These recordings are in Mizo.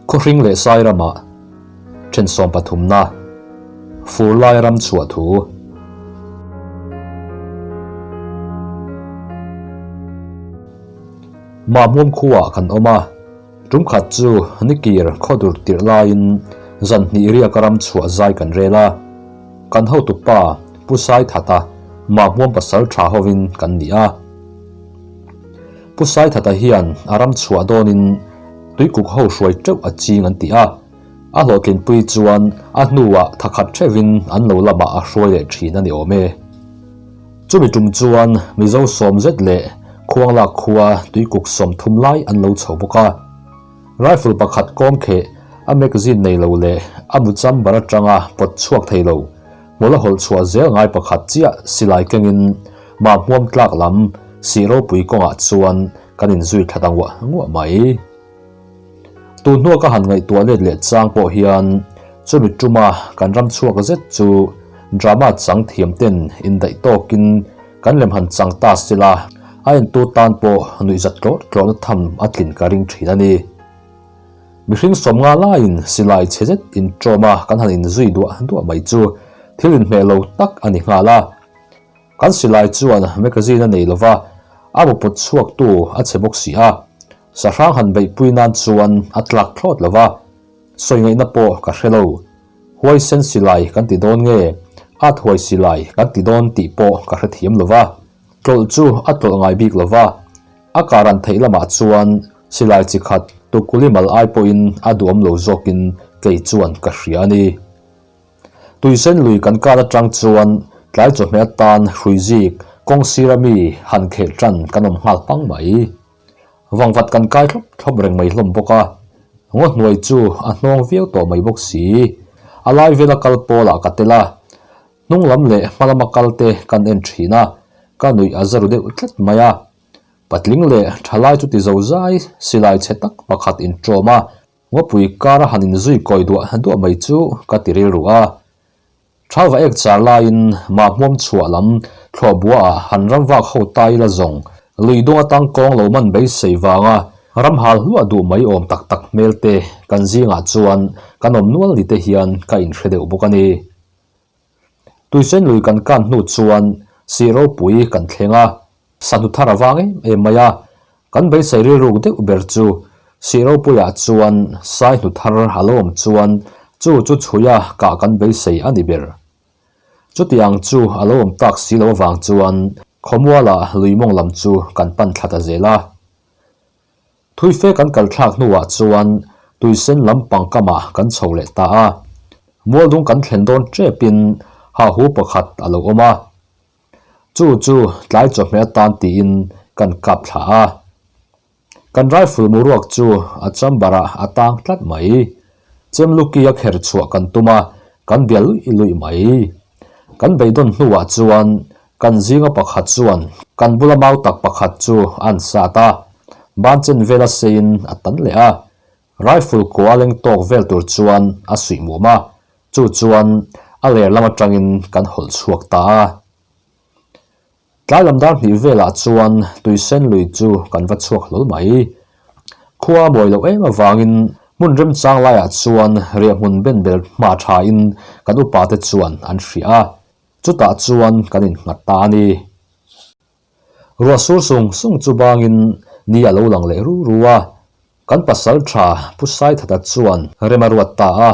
Khawhring leh Sai ramah then sawm pathumna fur lai ram chhuah thu. Mahmuam khuaah kan awm a, tum khat chu nikir khawdur tirh laiin zan hnih riaka ram chhuah zai kan rel a, kan hotupa Pu Saithata Mahmuam pasal tha hovin kan ni a. Pu Saithata hian a ram chhuah dawnin tuikuk ho hruai teuh a ching an ti a, a hlawhtlinpui chuan a hnuah thakhat theuhin an lo lamah a hruai leh thin a ni awm e. Chumi tum chuan Mizo sawm zet leh Khuanglak khua tuikuk 30 lai an lo chho bawk a. Rifle pakhat kawm kheh a magazine nei lo leh a mu chamber atanga pawt chhuak thei lo hmawlh a hawlh chhuah zel ngai pakhat chiah silai kengin mahmuam tlak lam sih ropui kawngah chuan kan inzui thla ta nguah nguah mai. Tun hnua ka han ngaihtuah let leh chang pawh hian chumi tuma kan ram chhuak zet chu drama chang thiam ten indaih tawkin kan lem han chang ta sila a entu tan pawh nuihzat tlawh tlawhna tham a tlin ka ring thin a ni. Mihring sawmnga laiin silai chhe zet intawma kan han inzui duah duah mai chu thil inhmeh lo tak a ni nghal a. Kan silai chuan magazine a nei lova, a muput chhuaktu a chhe bawk si a, sahrang han beihpui nan chuan a tlak thlawt lova, sawi ngaihna pawh ka hre lo. Huaisen silai kan ti dawn nge, at huai silai kan ti dawn tih pawh ka hre thiam lova, tlawlh chu a tlawlh ngai bik lova, a karan theih lamah chuan silai chi khat tukuli mal ai pawhin a duhawm lo zawkin kei chuan ka hria a ni. Tuisen lui kan kar atang chuan tlai chawhmeh atan hrui zik kawng sira mi han khelh tan kan awm nghal pang mai. Vangvat kan kai thlawp thlawp reng mai hlawm bawk a, ngaw hnuai chu a hnawng viau tawh mai bawk si. A lai vela kal pawlah ka tel a, hnung lam leh hma lama kal te kan en thin a, ka nuih a za ru deuh tlat mai a. Patling leh thalai chu ti zo zai silai chhe tak pakhat intawm a, Ngawpui kara han inzui kawi duah duah mai chu ka ti rilru a. Thalva ek char laiin mahmuam chhuah lam thlawh buaah han ram vak ho ta ila zawng lui dung atang kawng lo man beisei vanga ram hal hluah duh mai awm tak tak hmel te kan zingah chuan kan awm nual ni te hian ka inhre deuh bawk a ni. Tuisen lui kan kan hnu chuan sih ropui kan thleng a. Sahnu thar a vang em em mai a, kan beisei rilruk deuh ber chu sih ropuiah chuan saihnu thar a lo awm chuan chu chu chhuia kah kan beisei a ni ber. Chuti ang chu a lo awm tak si lo avang chuan khawmualah lui mawng lam chu kan pan thla ta zel a. Thuife kan kal thlak hnuah chuan tuisen lampang kamah kan chho leh ta a, mualdung kan thlen dawn tepin hahu pakhat a lo awm a. Chu chu tlai chawhmeh atan tiin kan kap thla a. Kan rifle muruak chu a chamber ah a tang tlat mai. Chemluki a kher chhuah kan tum a, kan bia luih luih mai. Kan beidawn hnuah chuan kan zinga pakhat chuan kan bula mau tak pakhat chu a an sat a, ban chen vela seiin a tan leh a. Rifle kua leng tawk vel tur chuan a suih mum a, chu chuan a ler lam atangin kan hawlh chhuak ta a. Tlai lam dar hnih velah chuan tuisen lui chu kan va chhuak hlawl mai. Khua a mawi loh em avangin hmun remchang laiah chuan riahhmun ben ber hma thain kan upa te chuan an hria a, chutah chuan kan innghat ta a ni. Ruah sur sung sung chu bangin ni a lo lang leh ru ru a, kan pasal tha Pu Saithata chuan rem a ruat ta a.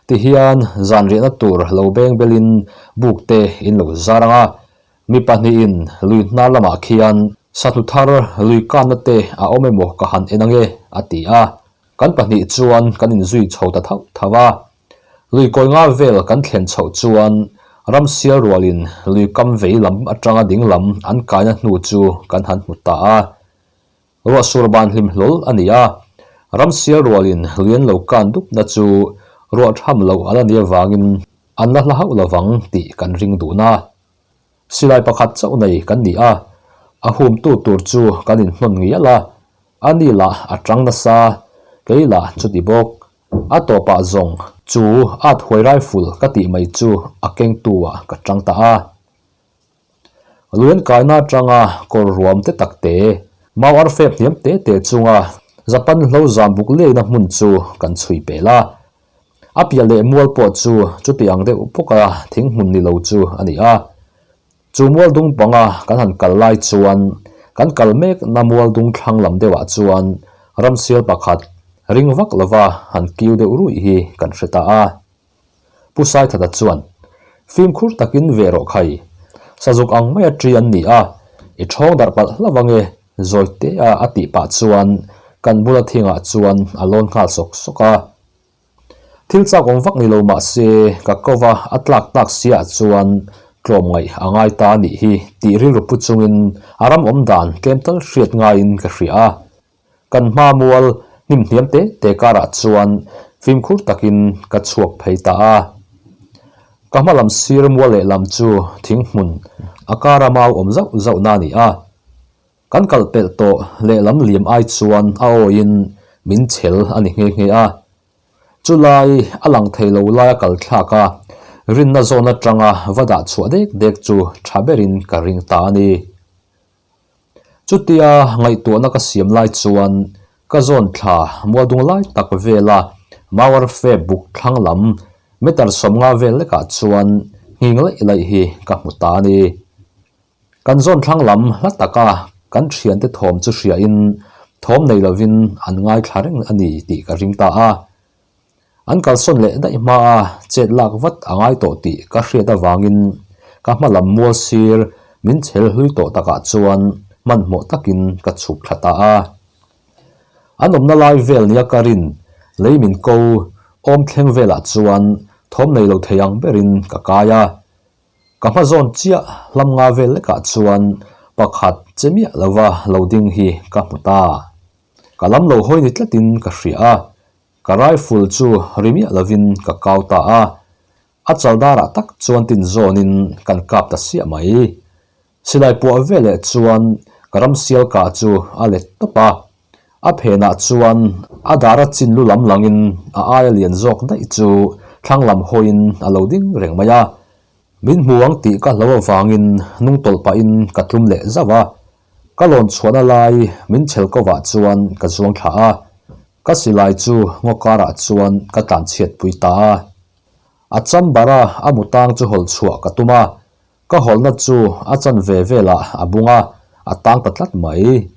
Tihian zan riahna tur lo beng belin buk te in lo zar ang a, mi pahnihin lui hnar lamah khian sahnu thar lui kanna te a awm emaw ka han en ange a ti a, kan pahnih chuan kan inzui chho ta thauh thauh a. Lui kawi nga vel kan thlen chhoh chuan ram sial rualin lui kam vei lam atanga ding lam an kaina hnu chu kan han hmu ta a. Ruah sur ban hlim hlawl a ni a, ram sial rualin lui an lo kan dupna chu ruah tham loh a la ni avangin an la hla hauh lovang tih kan ring dun a. Silai pakhat chauh nei kan ni a, a humtu tur chu kan inhnawn ngial a, ani lah a tang nasa, kei lah chuti bawk. A tawpah zawng chu at huai rifle ka tih mai chu a kengtu ah ka tang ta a. Luian kaina atanga kawr ruam te tak te, mau ar fep hniam te te chunga Japan hlo zam buk leina hmun chu kan chhui pel a. A piah leh mual pawh chu chuti ang deuh bawka thing hmun ni lo chu a ni a. Chu mual dung panga kan han kal lai chuan kan kal mekna mual dung thlang lam deuhah chuan ramsial pakhat ring vak lova han kiu deuh ruih hi kan hre ta a. Pu Saithata chuan, Fimkhur takin ve rawh khai, sazuk ang maia ṭi an ni a, i ṭhawng darh palh hlauh ange, zawi te a a tih pah chuan kan bula thingah chuan a lawn nghal sawk sawk a. Thil chak awm vak ni lo mah se ka ko va a tlak tak siah chuan tlawmngaih a ngai ta a nih hi tih rilru pu chungin a ram awm dan tlem tal hriat ngaiin ka hria a. Kan hma mual hnim hniam te te karah chuan fimkhur takin ka chhuak phei ta a. Ka hma lam sir mual lehlam chu thing hmun a kara mau awm zauh zauhna a ni a. Kan kal pelh tawh lehlam liam ai chuan a awiin min chhel a ni nghe nghe a. Chulai a lang thei lo laia kal thlak a, rinna zawn atanga va dah chhuah dek dek chu tha berin ka ring ta a ni. Chutia ngaihtuahna ka siam lai chuan ka zawn thla mualdung lai tak vela Mauerfe buk thlang lam meter 50 vel lekah chuan nghing laih laih hi ka hmu ta a ni. Kan zawn thlang lam hla taka kan thiante thawm chu hriain thawm nei lovin an ngaithla reng a ni tih ka ring ta a. An kalsawn leh daih hma a chet lak vat a ngai tawh tih ka hriat avangin ka hma lam mual sir min chhel hlui tawh takah chuan hmanhmawh takin ka chhuk thla ta a. An awmna lai vel nia ka rin lei min ko awm thleng velah chuan thawm nei lo thei ang berin ka kai a. Ka hma zawn chiah hlam nga vel lekah chuan pakhat che miah lova lo ding hi ka hmu ta. Ka lam lo hawi ni tlatin ka hria a, ka rifle chu ri miah lovin ka kau ta a. A chal darah tak chuan tin zawnin kan kap ta siah mai. Silai puah veleh chuan ka ramsial kah chu a let tawp a. A phenah chuan a dara chin lu lam langin a aia lian zawk daih chu thlang lam hawiin a lo ding reng mai a. Min hmu ang tih ka hlo avangin hnung tawlh pahin ka tlum leh zauh a. Ka lawn chhuahna lai min chhel kovah chuan ka zuang thla a. Ka silai chu ngaw karah chuan ka tlanchhiat pui ta a. A chamber a a mutang chu hawlh chhuah ka tum a. Ka hawlhna chu a chanve velah a bung a, a tang ta tlat mai.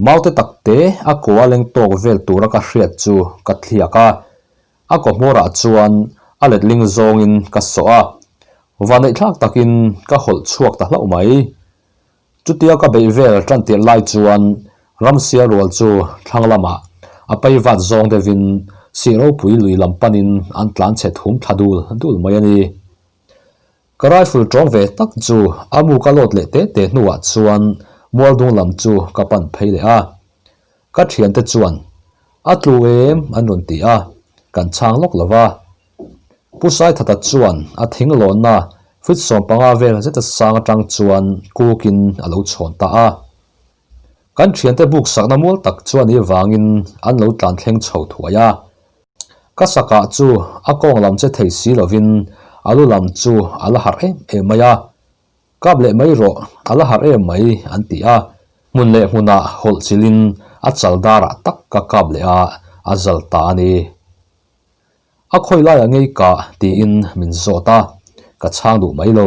Maute takte a kaw a leng tawk vel tura ka hriat chu ka thliak a, a kaw hmawrah chuan a letling zawngin ka sawh a, vaneihthlak takin ka hawlh chhuak ta hlauh mai. Chutia ka beih vel tan tirh lai chuan ramsial rual chu thlang lamah a pai vat zawng deuhin sih ropui lui lam panin an tlan chhe thum thla dul dul mai a ni. Ka rifle tawng ve tak chu a mu ka load leh te te hnuah chuan mualdung lam chu ka pan phei leh a. Ka thiante chuan, A tlu em? an rawn ti a, kan chhang lawk lo va. Pu Saithata chuan a thing lawnna feet 15 vel zeta sang atang chuan kukin a lo chhawn ta a. Kan thiante buk sakna mual tak chuan i vangin an lo tlan thleng chho thuai a. Ka sakah chu a kawng lam che thei si lovin a lu lam chu a la harh em em mai a. Kap leh mai rawh, a la harh em mai an ti a. Hmun leh hmunah hawlh chilhin a chal darah tak ka kap leh a, a zal ta a ni. A khawi laiah ngei kah tiin min zawt a, ka chhang duh mai lo.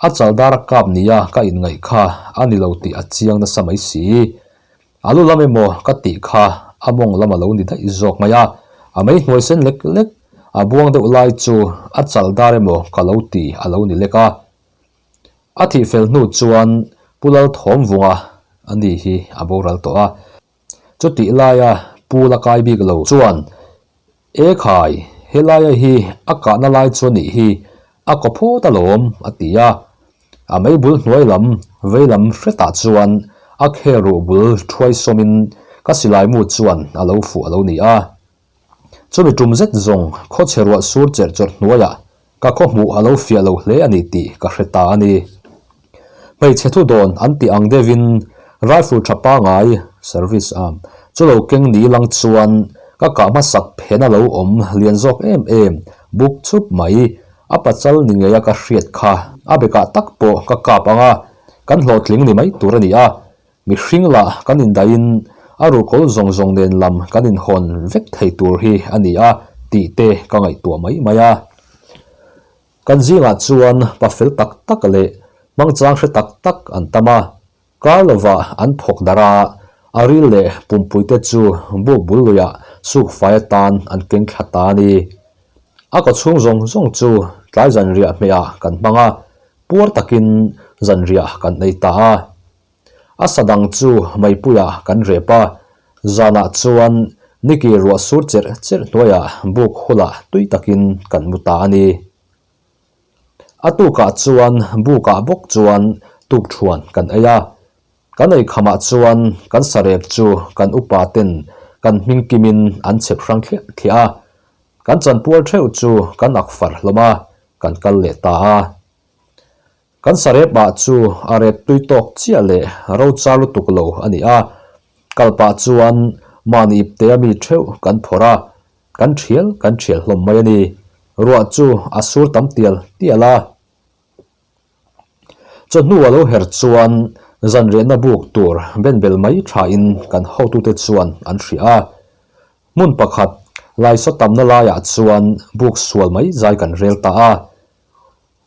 A chaldar a kap nia ka inngaih kha a ni lo tih a chiang nasa mai si. A lu lam emaw ka tih kha a mawng lam a lo ni daih zawk mai a, a mei hnuai sen lek lek, a buang deuh lai chu a chaldar emaw ka lo ti a lo ni lek a. A thih fel hnu chuan Pu Lalthawmvunga a ni hi a boral tawh a. Chutih laia Pu la kai bik lo chuan E khai, helaia hi a kahna lai chu a nih hi, a kaw phawt alawm, a ti a. A mei bul hnuai lam, vei lam hretah chuan a khel ruh bul thuai sawmin ka silai mu chuan a lo fuh a lo ni a. Chumi tum zet zawng khawchhe ruah sur cherh chawrh hnuaiah Ka khaw hmuh a lo fiah lo hle a ni tih ka hre ta a ni. Hmeichhe thu dawn an tih ang deuhin rifle tha pangai, service arm, chu lo keng ni lang chuan ka kah hmasak phen a lo awm lian zawk em em buk chhup mai. A pachal ni ngeia ka hriat kha a bekah tak pawh ka kap ang a, kan hlawhtling ni mai tur a ni a. Mihring lah kan indaihin a ruhkawl zawng zawng nen lam kan inhawn vek thei tur hi a ni a tih te ka ngaihtuah mai mai a. Kan zingah chuan pa fel tak tak leh hmangchang hre tak tak an tam a, kar lovah an phawk darh a, a ril leh pumpui te chu buk bul luiah suk fai atan an keng thla ta a ni. A kawchhung zawng zawng chu tlai zanriah hmehah kan hmang a, puar takin zanriah kan ei ta a. A sa dang chu meipuiah kan rep a, zanah chuan Niki ruah sur cherh cherh hnuaiah buk hulah tui takin kan mu ta a ni. A tukah chuan bukah bawk chuan tukṭhuan kan ei a, kan ei khamah chuan kan sarep chu kan upa ten kan hming kimin an chhep hrang thliah thliah a, kan chanpual theuh chu kan ak far hlawm a, kan kal leh ta a. Kan sarep ah chu a rep tui tawk chiah leh ro char lutuk lo a ni a, kal pah chuan mahni ipte a mi theuh kan phawrh a, kan thial kan thial hlawm mai a ni. Ruah chu a sur tam tial tial a. Chawhnu a lo her chuan zanriahna buk tur benbel mai thain kan hotute chuan an hria a. Hmun pakhat laisaw tamna laiah chuan buk sual mai zai kan rel ta a.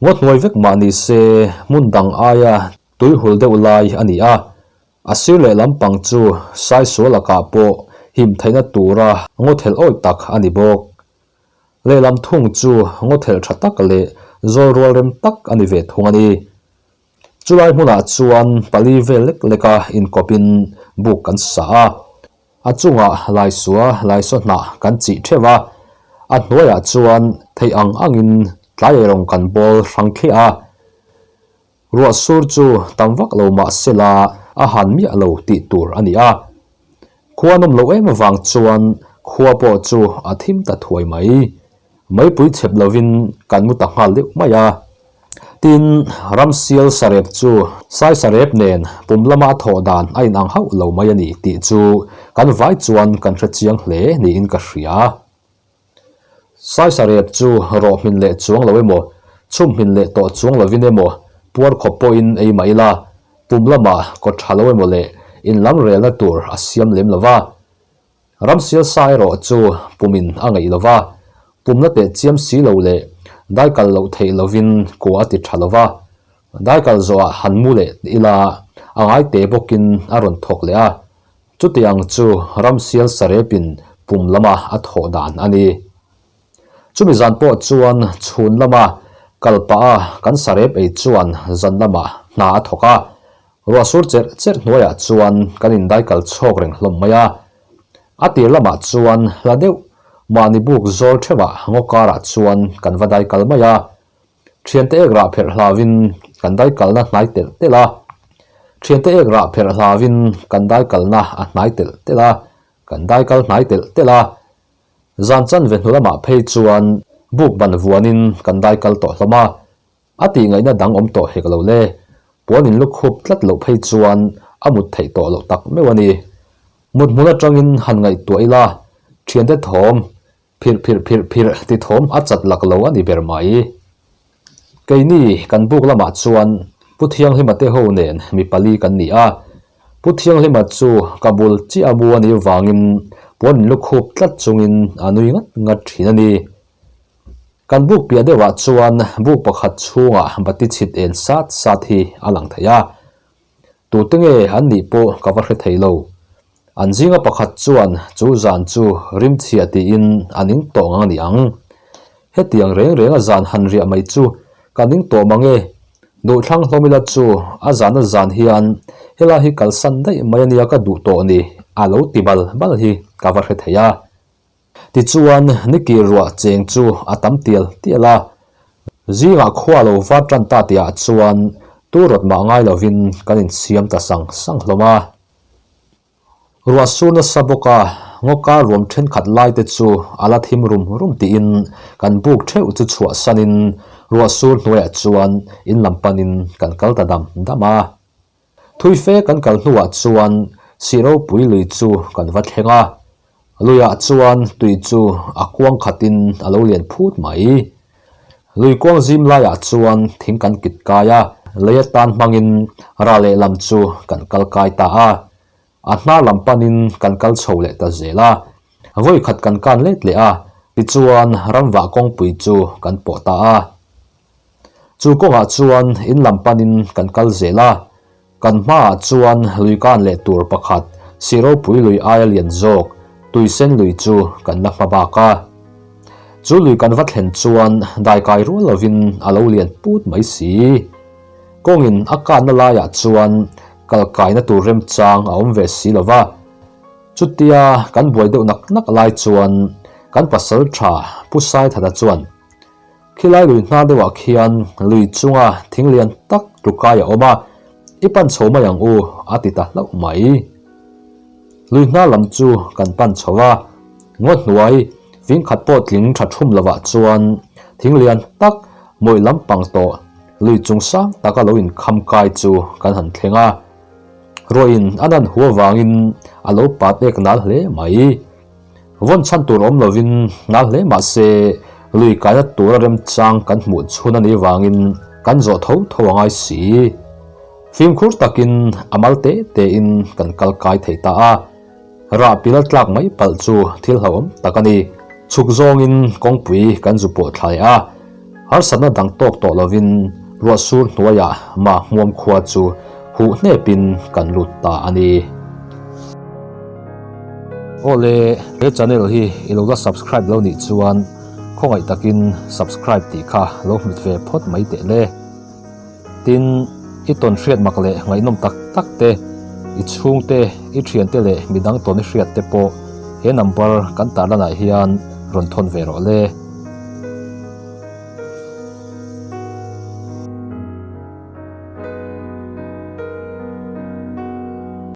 Ngaw hnuai vek mah ni se hmun dang aia tui hul deuh lai a ni a, a sir leh lampang chu saisual lakah pawh him theihna tura ngaw thelh awih tak a ni bawk. Lehlam thung chu ngaw thelh tha tak leh zawl rual rem tak a ni ve thung a ni. Chulai hmunah chuan pali vel lek leka inkawpin buk kan sa a. A chungah laisua laisaw hnah kan chih theuh a, a hnuaiah chuan theih ang angin tlai erawng kan bawl hrang thliah a. Ruah sur chu tam vak lo mah sela a han miah lo tih tur a ni a. Khua nawm loh em avang chuan khua pawh chu a thim ta thuai mai. Meipui chhep lovin kan mu ta nghal deuh mai a. Tin, ramsial sarep chu sai sarep nen pum lama a thawh dan a inang hauh lo mai a ni tih chu kan vai chuan kan hre chiang hle niin ka hria. Sai sarep chu rawh hmin leh chuang lo emaw, chhum hmin leh tawh chuang lovin emaw, puar khawp pawhin ei mah ila, pum lamah kaw tha lo emaw leh inlam relna tur a siam lem lo va. Ramsial sa erawh chu pumin a ngeih lo va, pumna teh chiam si lo leh daikal loh theih lovin kua a ti tha lo va. Daikal zawhah han mu leh ila a ngai te bawkin a rawn thawk leh a, chutiang chu ramsial sarepin pum lama a thawh dan a ni. Chumi zan pawh chuan chhun lama kal pah a kan sarep ei chuan zan lamah hna a thawk a, Ruah sur cherh cherh hnuaiah chuan kan indaikal chhawk reng hlawm mai a. A tir lamah chuan hla deuh mahni buk zawl theuhah ngaw karah chuan kan va daikal mai a. Thiante ek rah pherh hlauin kan daikalna hnai telh telh a. Thiante ek rah pherh hlauin kan daikalna a hnai telh telh a, kan daikal hnai telh telh a. Zan chanve hnu lamah phei chuan buk ban vuanin kan daikal tawh hlawm a. A tih ngaihna dang awm tawh hek lo le. Puan in lukhup tlat loh phei chuan a mut theih tawh loh tak meuh a ni. Mut hmun atangin han ngaihtuah ila, thiante thawm, phirh phirh phirh phirh ti thawm a chat lak lo a ni ber mai. Keini kan buk lamah chuan Pu Thianghlima te ho nen mi pali kan ni a. Pu Thianghlima chu ka bul chiah a mu a nih vangin puan in lukhup tlat chungin a nui ngat ngat thin a ni. Kan buk piah deuhah chuan buk pakhat chhungah bati chhit en sat sat hi a lang thei a. Tute nge an nih pawh ka va hre thei lo. An zinga pakhat chuan chu zan chu rimchhia tiin a ning tawh ngang a ni ang. Hetiang reng renga zan han riah mai chu ka ning tawh mang e. Duhthlang hlawmila chu a zana zan hian helai hi kalsan daih mai ania ka duh tawh ni a lo ti bal bal hi ka va hre thei a. Tichuan, nikir ruah cheng chu a tam tial tial a. Zingah khua lo var tan ta tihah chuan tu rawt mah ngai lovin kan insiam ta sang sang hlawm a. Ruah sur nasa bawk a, ngaw kar ruam thenkhat lai te chu a la thim rum rum tiin kan buk theuh chu chhuahsanin ruah sur hnuaiah chuan in lam panin kan kal ta dam dam a. Thui fe kan kal hnuah chuan sih ropui lui chu kan va thleng a, luiah chuan tui chu a kuang khatin a lo lian phut mai. Lui kuang zim laiah chuan thing kan kit kai a, lei atan hmangin ra lehlam chu kan kal kai ta a. A hnar lam panin kan kal chho leh ta zel a. Vawi khat kan kan let leh a, tichuan ramvah kawngpui chu kan pawh ta a. Chu kawngah chuan in lam panin kan kal zel a, kan hmaah chuan lui kan leh tur pakhat Siropui lui aia lian zawk Tuisen lui chu kan la hma bak a. Chu lui kan va thlen chuan daikai rual lovin a lo lian put mai si. Kawngin a kanna laiah chuan kal kaina tur remchang a awm ve si lo va. Chutia kan buai deuh nak nak lai chuan kan pasal tha Pu Saithata chuan, Khilai lui hnar deuhah khian lui chunga thing lian tak tlukai a awm a, i pan chho mai ang u a ti ta hlauh mai. Lui hnar lam chu kan pan chho a, ngaw hnuai fing khat pawh tling tha thum lovah chuan thing lian tak mawih lampang tawh lui chung sang taka lo inkham kai chu kan han thleng a. Ruahin a nan hu avangin a lo pat ek nal hle mai. Vawn chhan tur awm lovin nal hle mah se lui kaina tura remchang kan hmuh chhun a nih vangin kan zawh tho tho a ngai si. Fimkhur takin a mal te tein kan kal kai thei ta a. Rah pil a tlak mai palh chu thil hlauhawm tak a ni. Chhuk zawngin kawngpui kan zu pawh thlai a, harsatna dang tawk tawh lovin ruah sur hnuaiah mah hmuam khua chu huh hnepin kan lut ta a ni. Awle, he channel hi i lo la subscribe lo nih chuan khawngaih takin subscribe tih kha lo hmit ve phawt mai teh le. Tin, i tawn hriat mak leh ngaihnawm tak tak te, i chhungte, i thiante leh midang tawn i hriat te pawh he number kan tarlanah hian rawn thawn ve rawh le.